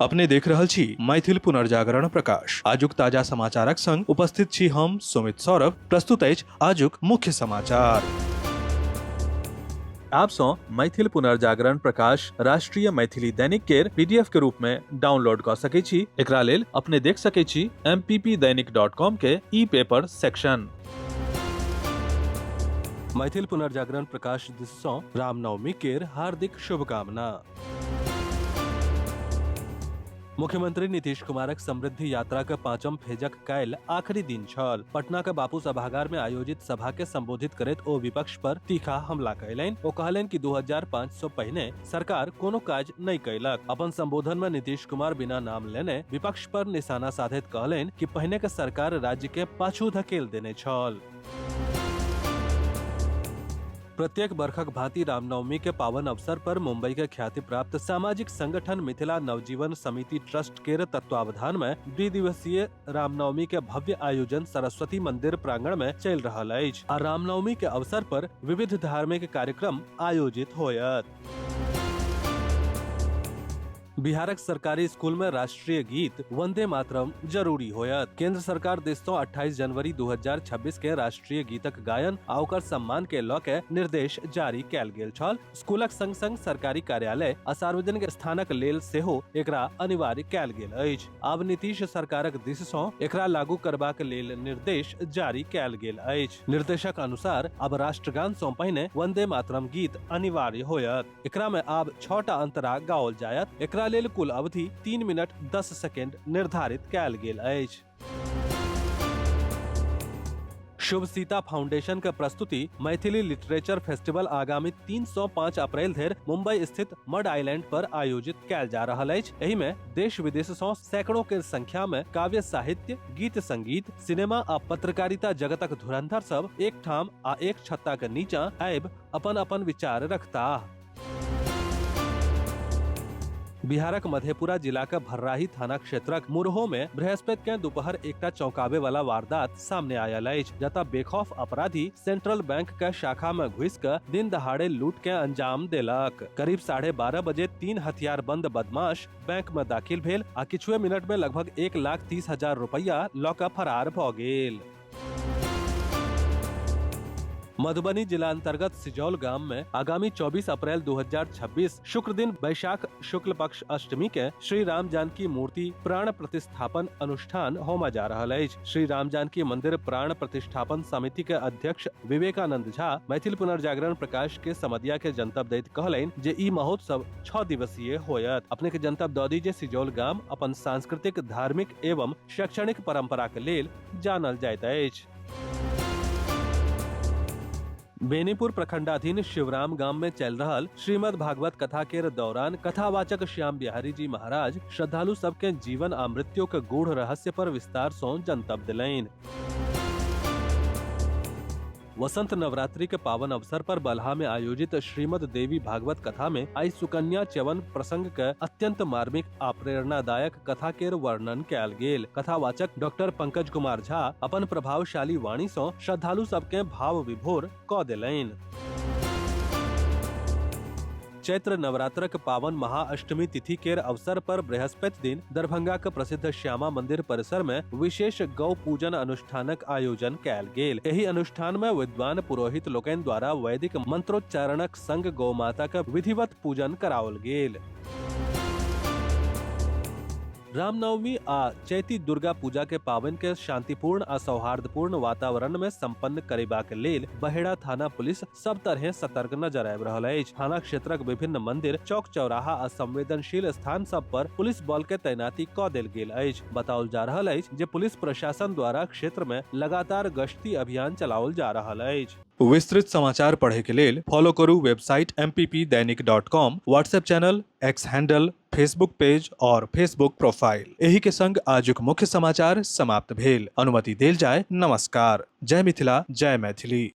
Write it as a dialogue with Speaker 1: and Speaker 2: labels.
Speaker 1: अपने देख रहल छी मैथिल पुनर्जागरण प्रकाश। आजुक ताजा समाचारक संग उपस्थित छी हम सुमित सौरभ। प्रस्तुत अछि आजुक मुख्य समाचार। आप सँ मैथिल पुनर्जागरण प्रकाश राष्ट्रीय मैथिली दैनिक केर पीडीएफ के रूप में डाउनलोड कऽ सकै छी। एकरा लेल अपने देख सकै छी mppdainik.com के ई पेपर सेक्शन। मैथिल पुनर्जागरण प्रकाश दिस सँ रामनवमी केर हार्दिक शुभकामना। मुख्यमंत्री नीतीश कुमारक समृद्धि यात्राक पांचम फेजक काल्हि आखिरी दिन छल। पटनाक बापू सभागार में आयोजित सभा के संबोधित करैत ओ विपक्ष पर तीखा हमला कयलनि। ओ कहलनि कि 2005 सँ पहिने सरकार कोनो काज नहि कयलक। अपन संबोधन में नीतीश कुमार बिना नाम लेने विपक्ष पर निशाना साधैत कहलनि कि पहिने के सरकार राज्य के पाछू धकेल देने छल। प्रत्येक बरखक भांति रामनवमी के पावन अवसर पर मुंबई के ख्याति प्राप्त सामाजिक संगठन मिथिला नवजीवन समिति ट्रस्ट के तत्वावधान में द्विदिवसीय रामनवमी के भव्य आयोजन सरस्वती मंदिर प्रांगण में चल रहल अछि आ रामनवमी के अवसर पर विविध धार्मिक कार्यक्रम आयोजित होयत। बिहारक सरकारी स्कूल में राष्ट्रीय गीत वंदे मातरम जरूरी होयत। केंद्र सरकार दिस सँ 28 जनवरी 2026 के राष्ट्रीय गीतक गायन आ ओकर सम्मान के लऽ के निर्देश जारी कयल गेल छल। स्कूलक संग संग सरकारी कार्यालय आ सार्वजनिक स्थानक लेल सेहो एकरा अनिवार्य कयल गेल अछि। आब नीतीश सरकारक दिस सँ एकरा लागू करबाक लेल निर्देश जारी कयल गेल अछि। निर्देशक अनुसार आब राष्ट्रगान सँ पहिने वंदे मातरम गीत अनिवार्य होयत। एकरा में आब 6टा अंतरा गाओल जायत। एकरा लेल कुल अवधि 3 मिनट 10 सेकेंड निर्धारित कयल गेल अछि। शुभ सीता फाउंडेशन के प्रस्तुति मैथिली लिटरेचर फेस्टिवल आगामी 3 सँ 5 अप्रैल धरि मुंबई स्थित मड आइलैंड पर आयोजित कयल जा रहल अछि। एहि में देश विदेश सँ सैकड़ों के संख्या में काव्य साहित्य, गीत संगीत, सिनेमा आ पत्रकारिता जगतक धुरंधर सब एक ठाम आ एक छत्ता के नीचा आबि अपन अपन विचार रखताह। बिहारक मधेपुरा जिलाक भर्राही थाना क्षेत्रक मुरहो में बृहस्पति के दोपहर एकटा चौंकाबे वाला वारदात सामने आयल अछि, जतऽ बेखौफ अपराधी सेंट्रल बैंक के शाखा में घुसि कऽ दिन दहाड़े लूट के अंजाम देलक। करीब 12:30 बजे 3 हथियारबंद बदमाश बैंक में दाखिल भेल आ किछुए मिनट में लगभग 1,30,000 रुपया लऽ कऽ फरार भऽ गेल। मधुबनी जिला अंतर्गत सिजौल गाम में आगामी 24 अप्रैल 2026 शुक्र दिन वैशाख शुक्ल पक्ष अष्टमी के श्री राम जानकी मूर्ति प्राण प्रतिष्ठापन अनुष्ठान होमा जा रहल अछि। श्री राम जानकी मंदिर प्राण प्रतिष्ठापन समिति के अध्यक्ष विवेकानंद झा मैथिल पुनर्जागरण प्रकाश के समदिया के जनतब दैत कहलनि जे ई महोत्सव 6 दिवसीय होयत। अपने के जनतब दऽ दी जे सिजौल गाम अपन सांस्कृतिक, धार्मिक एवं शैक्षणिक परंपरा के लेल जानल जाइत अछि। बेनीपुर प्रखंडाधीन शिवराम गाम में चल रहल श्रीमद् भागवत कथा के दौरान कथावाचक श्याम बिहारी जी महाराज श्रद्धालु सबके जीवन आ मृत्यु के गूढ़ रहस्य पर विस्तार सं जनतब दिलनि। वसंत नवरात्रि के पावन अवसर पर बलहा में आयोजित श्रीमद देवी भागवत कथा में आई सुकन्या च्यवन प्रसंग के अत्यंत मार्मिक आ प्रेरणादायक कथा के वर्णन कयल गेल। कथावाचक डॉक्टर पंकज कुमार झा अपन प्रभावशाली वाणी सँ श्रद्धालु सबके भाव विभोर क देलनि। चैत्र नवरात्रक पावन महाअष्टमी तिथि केर अवसर पर बृहस्पति दिन दरभंगाक प्रसिद्ध श्यामा मंदिर परिसर में विशेष गौ पूजन अनुष्ठानक आयोजन कयल गेल। एहि अनुष्ठान में विद्वान पुरोहित लोकनि द्वारा वैदिक मंत्रोच्चारणक संग गौ माताक विधिवत पूजन कराओल गेल। रामनवमी आ चैती दुर्गा पूजा के पावन के शांतिपूर्ण आ सौहार्दपूर्ण वातावरण में संपन्न करेबाक लेल बहेड़ा थाना पुलिस सब तरहे सतर्क नजर आबि रहल अछि। थाना क्षेत्रक विभिन्न मंदिर, चौक चौराहा आ संवेदनशील स्थान सब पर पुलिस बल के तैनाती क देल गेल अछि। बताओल जा रहल अछि जे पुलिस प्रशासन द्वारा क्षेत्र में लगातार गश्ती अभियान चलाओल जा रहल अछि।
Speaker 2: विस्तृत समाचार पढ़े के लेल फॉलो करू website mppdainik.com, WhatsApp channel, X handle, Facebook page और फेसबुक प्रोफाइल। एही के संग आजुक मुख्य समाचार समाप्त भेल। अनुमति देल जाय। नमस्कार। जय मिथिला, जय मैथिली।